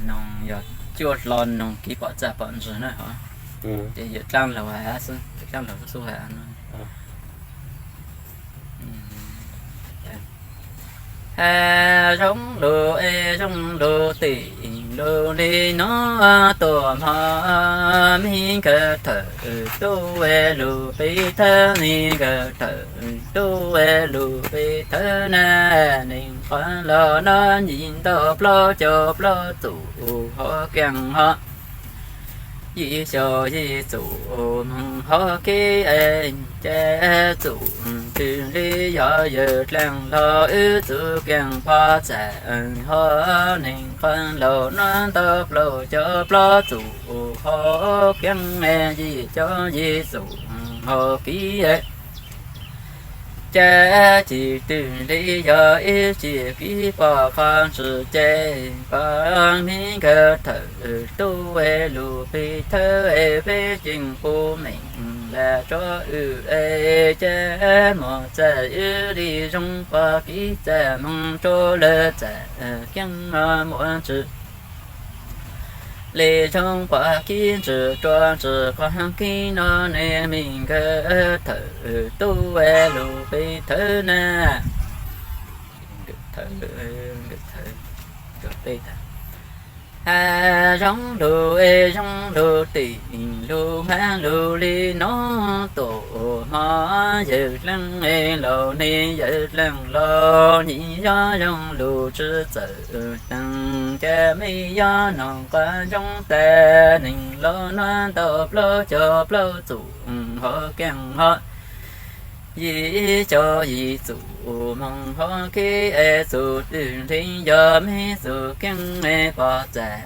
Noog yog cuaj hlo noog kib pom txaj pom ntsws na hov. Ces yawm dlaab laug has xwb, yawm dlaab laug xub xub has no. Has zoo lug es zoo lug tim lug li no, tuaj hmo me nkawd thawm tub es lug peb thawb, me nkawd thawm tub es lug peb thawb na. Neeg qhov laug no yim ntau plaub caug plaub txum hov keej hov, yim xyoo yim txum moog hov kev, ces txum twg li yog yawm dlaab laug wb txuj keej pov txhaj hov. Neeg qhov laug no ntau plaub caug plaub txum hov keej, yim xyoo yim txum hov kev, ces txum twg li yog ib txhis kib pom qhov ntsws ces pab me nkawd thawm tub es lug peb thawb es peb ceem puv meem lam tsuab wb es ces muam txaj wb li zoo pov kib txaj moog tsuab lawm txaj keej no muam ntsws li zoo pov kib ntsws tsuab ntsws qhov kev no ne. Me nkawd thawm tub es lug peb thawb na. Has zoo lug es zoo lug tim lug has lug li no, tuaj hmo yawm dlaab laug ne, yawm dlaab laug yim yog zoo lug tsi txawj teeg, ces me yog noog qhov zoo tas. Neeg laug no ntau plaub caug plaub txum hov keej hov, yim caum yim txum moog hov kev, txum twg li yog me txuj keej pov txhaj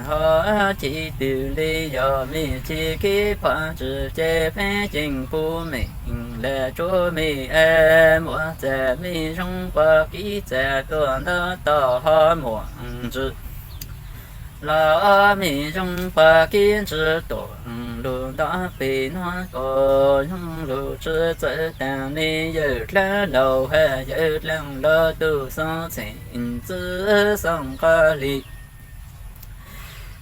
hov, txum twg li yog me txhis kib pov ntsws ces peb ceem puv meem lam tsuab me es muam txaj me zoo pov kib txaj tuaj nto toj hov muam ntsws los me zoo pov kib ntsws tuaj lug nto pem no ko zoo lug tsi txawj taag ne. Yawm dlaab laug has yawm dlaab laug tug xoo txheem txwj xoo qhov li,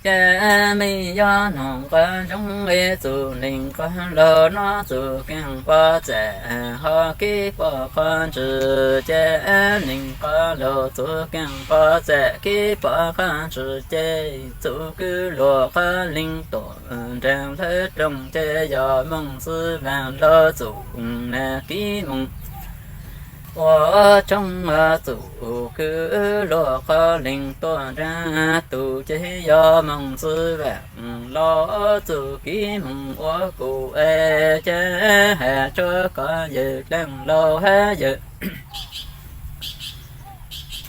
ces me yog noog qhov zoo es txuj neeg qhov laug no txuj keej pov txhaj hov kib pom qhov ntsws, ces neeg qhov laug txuj keej pov txhaj kib pom qhov ntsws, ces txuj kws luag qhov leej tuaj nraag lawv rooj, ces yog moog xwb vaag laug txuj nag kib moog ua tsoog, txuj kws luag qhov leej tuaj nraag tug, ces yog moog xwb vaag los txuj kib moog ua kuv es, ces has tsuab koj yawm dlaab laug has yawm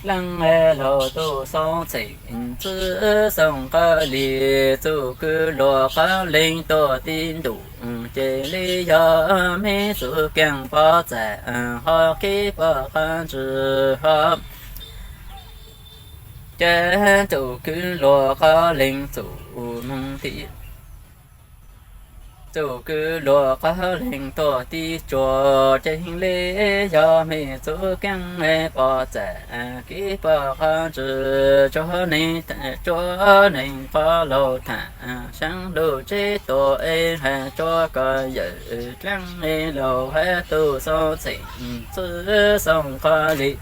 dlaab laug tug xoo txheem txwj xoo qhov li, txuj kws luag qhov leej tuaj tib ntuj, ces li yog me txuj keej pov txhaj hov kib pom qhov ntsws hov, ces txuj kws luag qhov leej txuj moog tib txuj kws luag qhov leej tuaj tib tsuag, ces li yog me txuj keej pov txhaj kib pom qhov ntsws, tsuab neeg, tsuab neeg qhov laug tham saab lug tseb tuaj es has tsuab koj yawm dlaab laug has tug xoo txheem txwj xoo qhov li.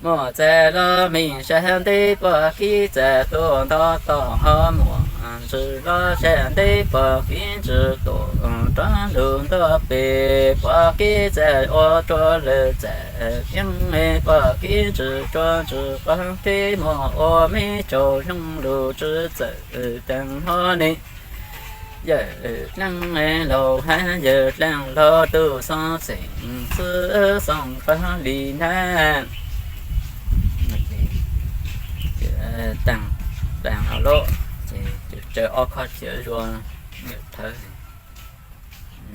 Muam txaj los me sab nteb pov kib txaj tuaj nto toj hov muam ntsws los sab nteb pov kib ntsws tuaj rov lug nto pem, pov kib txaj ua rua lawm txaj keej, pov kib ntsws tsuab ntsws qhov kev muaj ua me tsaug zoo lug tsi txawj taag hov ne. Yawm dlaab laug has yawm dlaab laug tug xoo txheem txwj xoo qhov li ntag. Taag, taag no lawm, ces tsaws ob khob cawv zuag, nkawm thawv,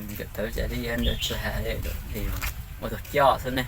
nkawm thawv ces li ntawd tsi has li, ua tug coj xwb ne.